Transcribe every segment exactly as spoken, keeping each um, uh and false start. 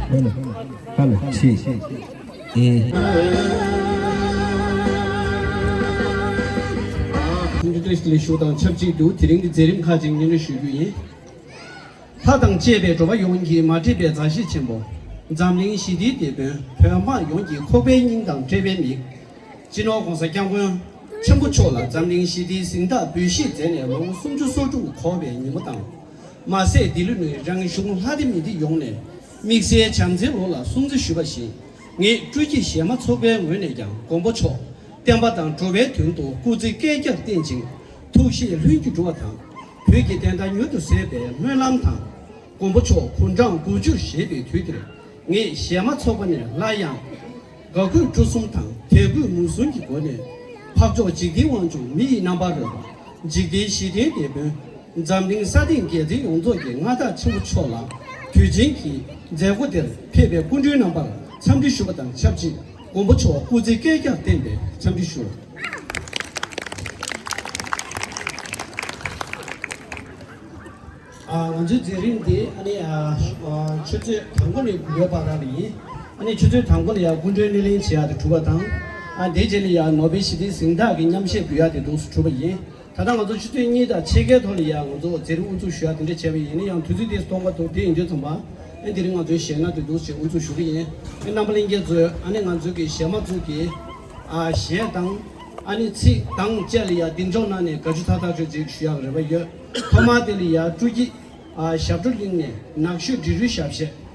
ཧ་ལ་ཧ་ལ་ཆེ། ཨེ། འདི་ལས་ཞུ་དང་ཆབས་ཅིག་ཏུ་དེ་རིང་གི་མཛད་རིམ་ཁག་ཅིག་སྙན་སྒྲོན་ཞུ་རྒྱུ་ཡིན། ལྷ་དང་བཅས་པའི་འགྲོ་བ་ཡོངས་ཀྱི་མ་འདྲིས་པའི་མཛའ་བཤེས་ཆེན་པོ། འཛམ་གླིང་ཞི་བདེའི་དེད་དཔོན་བོད་འབངས་ཡོངས་ཀྱི་ཁོག་པའི་སྙིང་དང་དཔྲལ་བའི་མིག། སྤྱི་ནོར་༸གོང་ས་༸སྐྱབས་མགོན་ཆེན་པོ་མཆོག་ལ་འཛམ་གླིང་ཞི་བདེའི་གཟེངས་རྟགས་འབུལ་བཞེས་མཛད་ནས་ལོ་ངོ་སུམ་ཅུ་སོ་དྲུག་འཁོར་བའི་ཉིན་མོ་དང་། མ་ཟད་འདི་ལོ་ནི་རང་གཞུང་ལྷ་སྡེ་མི་སྡེ་ཡོངས་ནས་དམིགས་བསལ་བྱམས་བརྩེའི་ལོ་ལ་སྲུང་བརྩི་ཞུས་པ་བཞིན། ངེད་སྤྲོ་སྐྱིད་གཞས་མ་ཚོགས་པའི་ངོས་ནས་ཀྱང་མགོན་པོ་མཆོག་བསྟན་པ་དང་འགྲོ་བའི་དོན་དུ་སྐུ་ཚེ་བསྐལ་བརྒྱར་བརྟན་ཅིང་ཐུགས་བཞེད་ལྷུན་གྱིས་འགྲུབ་པ་དང་། བོད་ཀྱི་བདེན་མཐའ་མྱུར་དུ་གསལ་བའི་སྨོན་ལམ་དང་། མགོན་པོ་མཆོག་དགུང་གྲངས་དགུ་བཅུར་བཞེས་པའི་དུས་འདིར། ངེད་གཞས་མ་ཚོགས་པ་ནས་སླར་ཡང་དགའ་གུས་སྤྲོ་གསུམ་དང་དད་གུས་མོས་གུས་ཀྱི་སྒོ་ནས། འཕགས་མཆོག་འཇིག་རྟེན་དབང་ཕྱུག་མི་ཡི་རྣམ་པར་རོལ་པ། འཇིག་རྟེན་ཞི་བདེའི་དེད་དཔོན། འཛམ་གླིང་ས་སྟེང་རྒྱལ་བསྟན་ཡོངས་རྫོགས་ཀྱི་མངའ་བདག་ཆེན་པོ་མཆོག་ལ། དུས་ཆེན་གྱི་མཛད་སྒོ་འདིར་ཕེབས་པའི་སྐུ་མགྲོན་རྣམ་པར་འཚམས་འདྲི་ཞུ་བ་དང་ཆབས་ཅིག་མགོན་པོ་མཆོག་སྐུ་ཚེ་བསྐལ་བརྒྱར་བརྟན་པའི་འཚམས་འདྲི་ཞུ། ཨ། ང་ཚོའི་མཛད་རིམ་འདི་ཨ་ནི་ཨ་ཨ་ཆུ་ཚོད་དང་པོ་ནས་འགོ་ཡོད་པ་རང་རེད་ཡིན། ཨ་ནི་ཆུ་ཚོད་དང་པོ་ལ་ཡང་སྐུ་མགྲོན་སྣེ་ལེན་བྱེད་ཡག་དེ་གྲུབ་པ་དང་། ཨ་དེ་རྗེས་ལ་ཡང་ནོ་བེལ་ཞི་བདེའི་གཟེངས་རྟགས་ཀྱི་མཉམ་བཞེས་འབུལ་ཡག་དེ་འདུག་སེ་གྲུབ་པ་ཡིན། ད་ལྟ་ང་ཚོ་ཆུ་ཚོད་གཉིས་དང་ཕྱེད་ཀའི་ཐོག་ལ་ཡང་ང་ཚོ་མཛད་རིམ་དབུ་འཛུགས་ཞུ་ཡག་དེ་འདྲ་བྱས་པ་ཡིན་ན་ཡང་དུས་ཚོད་དེ་སྟོང་པ་འདུག་དེ་ཡིན་དུས་ཙམ་པ་ཨ་དེ་རིང་ང་ཚོའི་གཞས་སྣ་དེ་འདུག་སེ་དབུ་འཛུགས་ཞུ་གི་ཡིན། ཨ་རྣམ་པ་ལྷན་རྒྱས་ཚོས་ཨ་ནི་ང་ཚོའི་གི་གཞས་མ་ཚོ་གི་ཨ་གཞས་དང་། ཨ་ནི་ཚིག་དང་བཅས་ལ་ཡ་གདེང་འཇོག་གནང་ནས་དགའ་སྐྱིད་ཐག་ཐག་ཆོད་ཅིག་ཞུ་ཡག་རེ་བ་ཡོད། ཐོག་མར་དེ་ལ་ཡ་སྤྲོ་སྐྱིད་ཨ་ཞབས་བྲོ་གླིང་ནས་ནགས་ཤོད་འབྲི་རུའི་ཞབས་གཞས།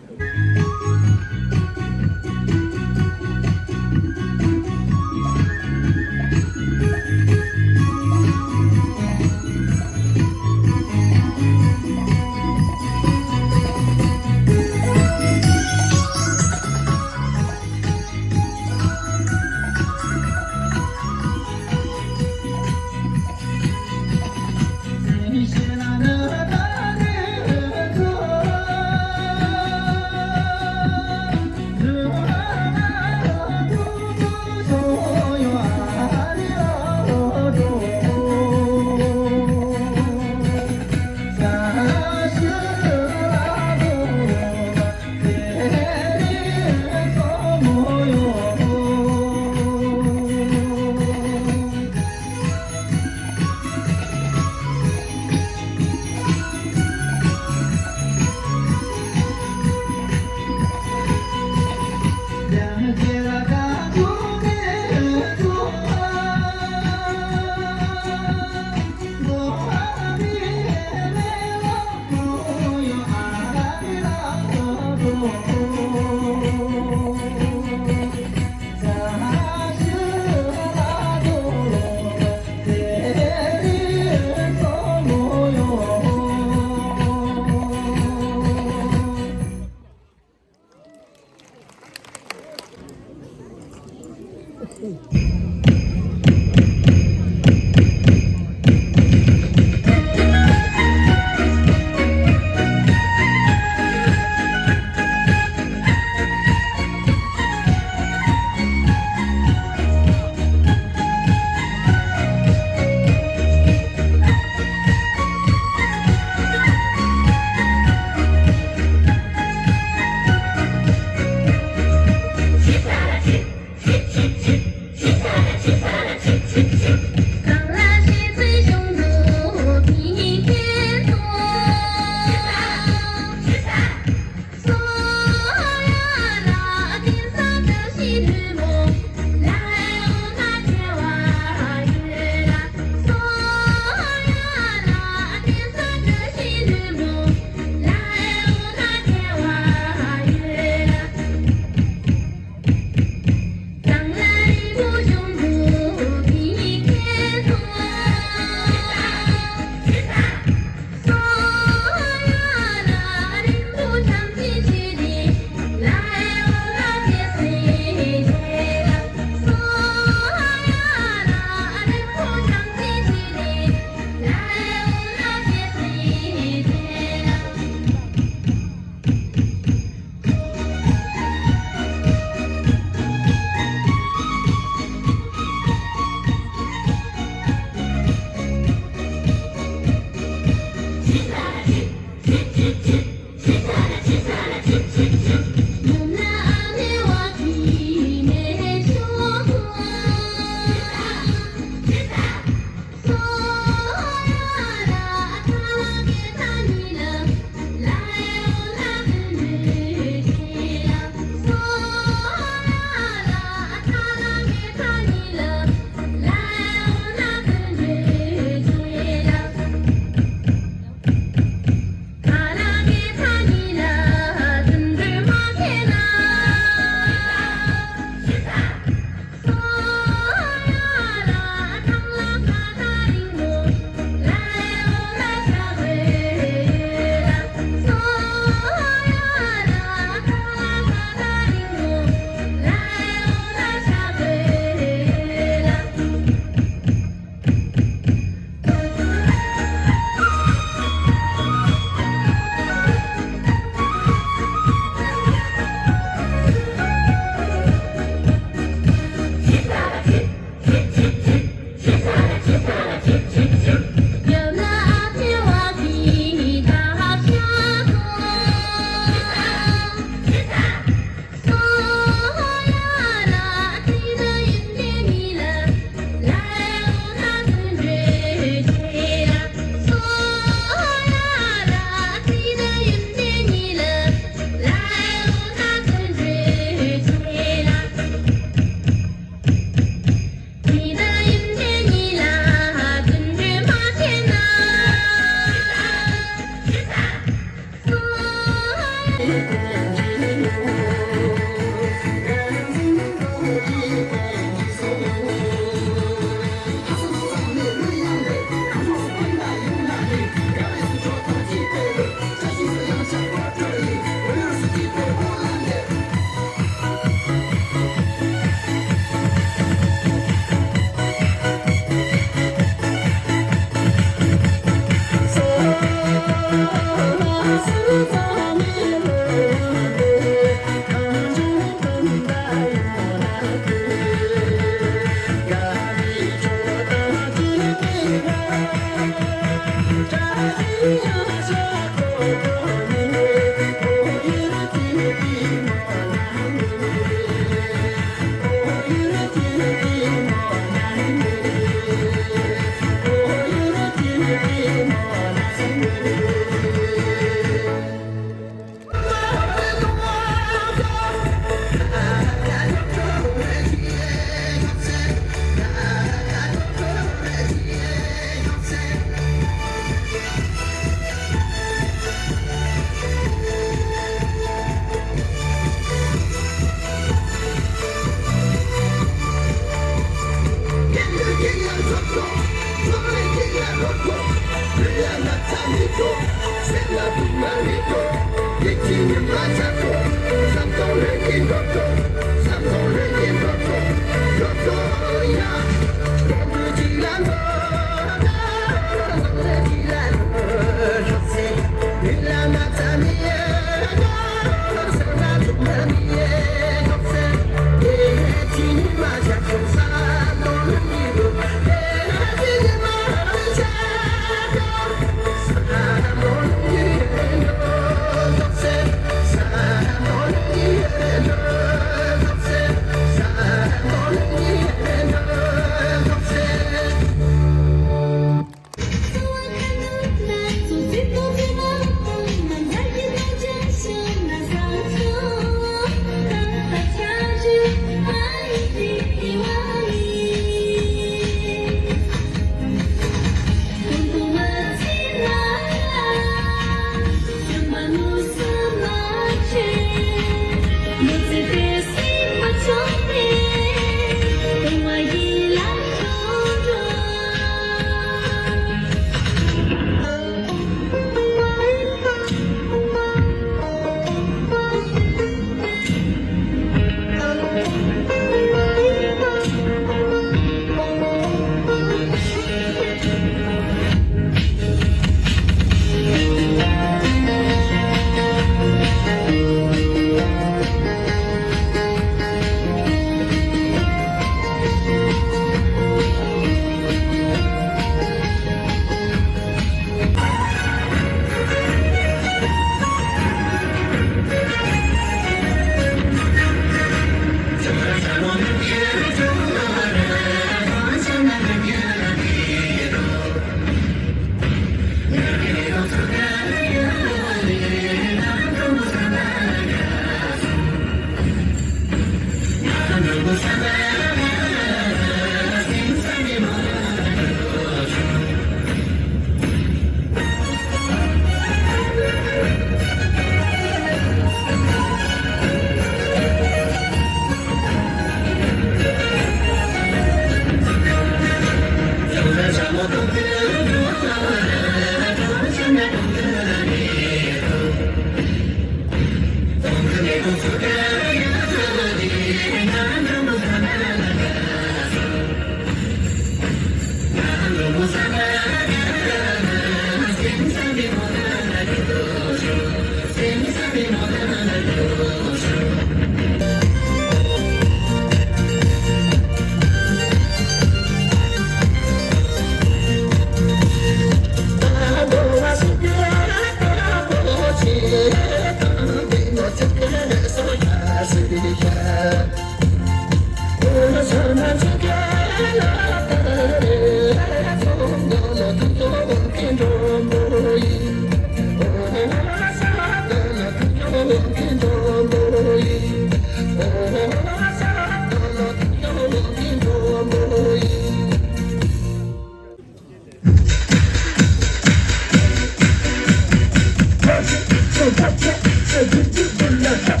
བོད་ཀྱི་སྤུན་ཟླ་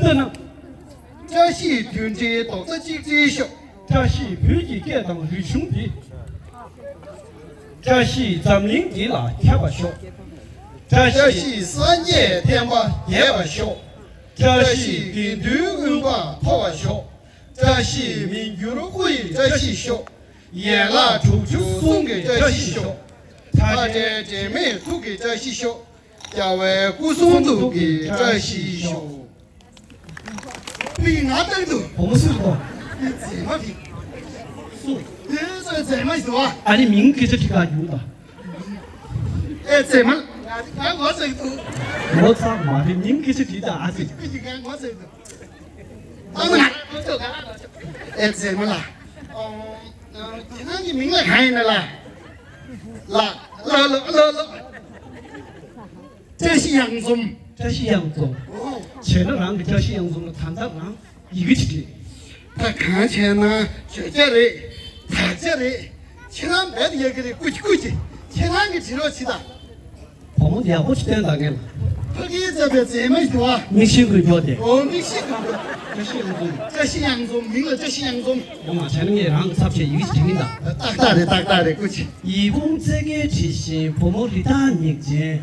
རྣམས། བཀྲ་ཤིས་དུས་དྲན་རྡོག་རྩ་གཅིག་སྒྲིལ་ཤོག་བཀྲ་ཤིས་བོད་ཀྱི་སྐད་དང་རིག་གཞུང་འདི། བཀྲ་ཤིས་འཛམ་གླིང་འདི་ལ་ཁྱབ་པར་ཤོག་བཀྲ་ཤིས་སངས་རྒྱས་བསྟན་པ་རྒྱས་པར་ཤོག་བཀྲ་ཤིས་དགེ་འདུན་དབུལ་བ་མཐོ་བར་ཤོག་བཀྲ་ཤིས་མི་འགྱུར་སྐུ་ཡི་བཀྲ་ཤིས་ཤོག་ཡན་ལག་དྲུག་ཅུ་གསུང་གི་བཀྲ་ཤིས་ཤོག་ཐག་བྲལ་འབྲལ་མེད་ཐུགས་ཀྱི་བཀྲ་ཤིས་ཤོག་རྒྱལ་བའི་སྐུ་གསུང་ཐུགས་ཀྱི་བཀྲ་ཤིས་ཤོག་པི་ང་ལྟར་དུ། བུ་མོ་སུ་རེད་དོ། པི་མཛེས་མ་པི། སུ། དེ་ཚོ་མཛེས་མ་ཞིག་འདུག་ཨ། ཨ་ནི་མིང་སྐད་ཆ་དྲི་ག་རྒྱུག་དང་། ཨེ་མཛེས་མ། ང་ང་ངོ་ཚ་གི་འདུག་ངོ་ཚ་མ་རེད། མིང་སྐད་ཆ་དྲི་དང་ཨ་ཙི། པི་ང་ངོ་ཚ་གི་འདུག་ཨ་མ་ང་ངོ་ཚ་ག་ང་ངོ་ཚ། ཨེ་མཛེས་མ་ལགས། ཨོ། ཁྱེད་རང་གི་མིང་ལ་གང་ཡིན་ན་ལགས། ལགས་ལགས་ལགས་ལགས་ལགས། བཀྲ་ཤིས་གཡང་འཛོམས། བཀྲ་ཤིས་གཡང་འཛོམས། ཨོ། བྱས་ན་རང་གི་བཀྲ་ཤིས་གཡང་འཛོམས་ལ་ད་ལྟ་རང་ཡི་གེ་ཅིག་བྲིས། ད་གང་བྱས་ན་བརྗོད་བྱ་རེད། དག་ཆ་རེད། ཁྱེད་རང་རྦད་དེ་ཡག་གི་རེད། སྐུ་མཁྱེན་སྐུ་མཁྱེན། ཁྱེད་རང་གིས་བྲིས་རོགས་བྱེད་དང་། བུ་མོ་ཡག་པོ་ཅིག་བསྟན་དང་ངས་ལ། ཕ་གིའི་རྩ་བའི་མཛེས་མ་ཞིག་འདུག་ཨ། མིག་ཤེལ་གོན་མགྱོགས་ཏེ། ཨོ་མིག་ཤེལ་གོན་མགྱོགས། བཀྲ་ཤིས་གཡང་འཛོམས། བཀྲ་ཤིས་གཡང་འཛོམས། མིང་ལ་བཀྲ་ཤིས་གཡང་འཛོམས། ངོ་མ་བྱས་ན་ངས་རང་གི་ཚབ་བྱས་ཡི་གེ་ཅིག་བྲིས་ཀྱིན་གདའ། ཏག་ཏག་རེད། ཏག་ཏག་རེད། སྐུ་མཁྱེན། ཡིད་འོང་རྩེ་མཁན་བྲིས་ཤིང་བུ་མོ་རི་དྭགས་མིག་ཅན།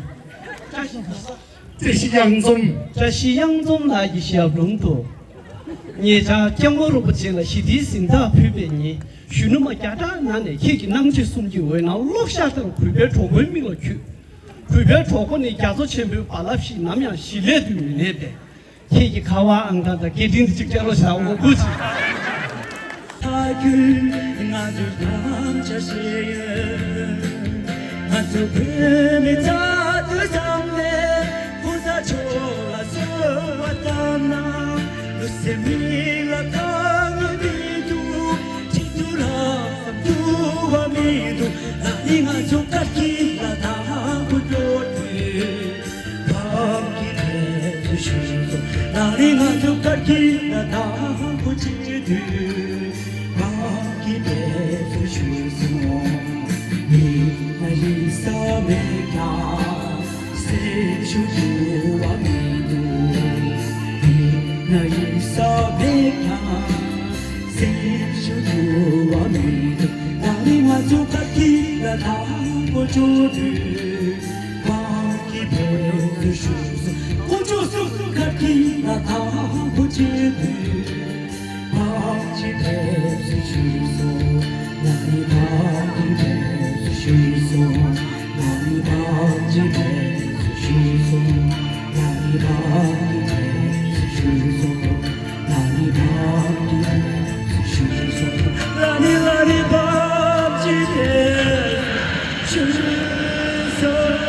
བཀྲ་ཤིས་གཡང་འཛོམས། བཀྲ་ཤིས་གཡང་འཛོམས་ལགས་ཀྱི་ཞབས་དྲུང་དུ། ངེད་ཅག་སྐྱབས་མགོན་རིན་པོ་ཆེ་ལ་ཞི་བདེའི་གཟེངས་རྟགས་ཕུལ་བའི་ཉིན། གཞོན་ནུ་མ་བརྒྱ་ཕྲག་ནང་ནས་ཁྱེད་ཀྱི་རྣམ་དཔྱོད་གསུམ་གྱི་འོད་སྣང་གློག་ཞགས་ལྟར་གུས་པའི་གྲོགས་པོའི་མིག་ལ་འཁྱུད། གུས་པའི་གྲོགས་པོ་ནི་རྒྱ་མཚོ་ཆེན་པོའི་རྦ་རླབས་བཞིན་ནམ་ཡང་ཞི་ལྷོད་དུ་མི་གནས་པས། ཁྱེད་ཀྱི་ཁ་བ་ཨང་གྲངས་དང་སྐད་འཕྲིན་དེ་གཅིག་སྤྲད་རོགས་བྱེད་དང་། འོ་སྐུ་མཁྱེན། ཐ་ཁུལ་ང་ཚོས་དམ་བཅའ་བཞེས་ཡོད། ང་ཚོ་བོད་མི་རྩ་དོན་བསམ་ནས་ཕོ་གསར་ཚོ་ལ་གསོལ་བ་བཏབ་ན། བློ་སེམས་མི་ལ་དཀའ་ངལ་མི་འདུག་སྤྱི་ཚོགས་ལ་བསམ་ཚུལ་བ་མི་འདུག་ད་ནི་ང་ཚོ་བཀའ་དྲིན་ལ་དང་པོ་སྐྱོར་དུས། བོད་ཀྱི་བོད་ཚོ་ཞུས་སོང་། ད་ནི་ང་ཚོ་བཀའ་དྲིན་ལ་དང་པོ་སྐྱོར་དུས། བོད་ཀྱི་བོད་ཚོ་ཞུས་སོང་། ཡིན་ན་ཡིན་ས་མེད་ཀྱང་། སེམས་ཤུགས་འགྱུར་བ་མི་འདུག་ཡིན་ན་ཡིན་ས་མེད་ཀྱང་། སེམས་ཤུགས་འགྱུར་བ་མི་འདུག་ད་ནི་ང་ཚོ་བཀའ་དྲིན་ལ་དང་པོ་སྐྱོར་དུས། བོད་ཀྱི་བོད་ཚོ་ཞུས་སོང་། དཀོན་མཆོག་གསུམ་བཀའ་དྲིན་ལ་དང་པོ་སྐྱོར་དུས། བོད་ཀྱི་བོད་ཚོ་ཞུས་སོང་། ང་ནི་བོད་ཀྱི་བོད་ཚོ་ཞུས་སོང་། ང་ནི་བོད་ཀྱི་བོད་ཚོ་ཞུས་སོང་། ང་ནི་བོད་ཀྱི་བོད་ཚོ་ཞུས་སོང་། ང་ནི་བོད་ཀྱི་བོད་ཚོ་ཞུས་སོང་། ང་ནི་ང་ནི་བོད་ཀྱི་བོད་ཚོ་ཞུས་སོང་།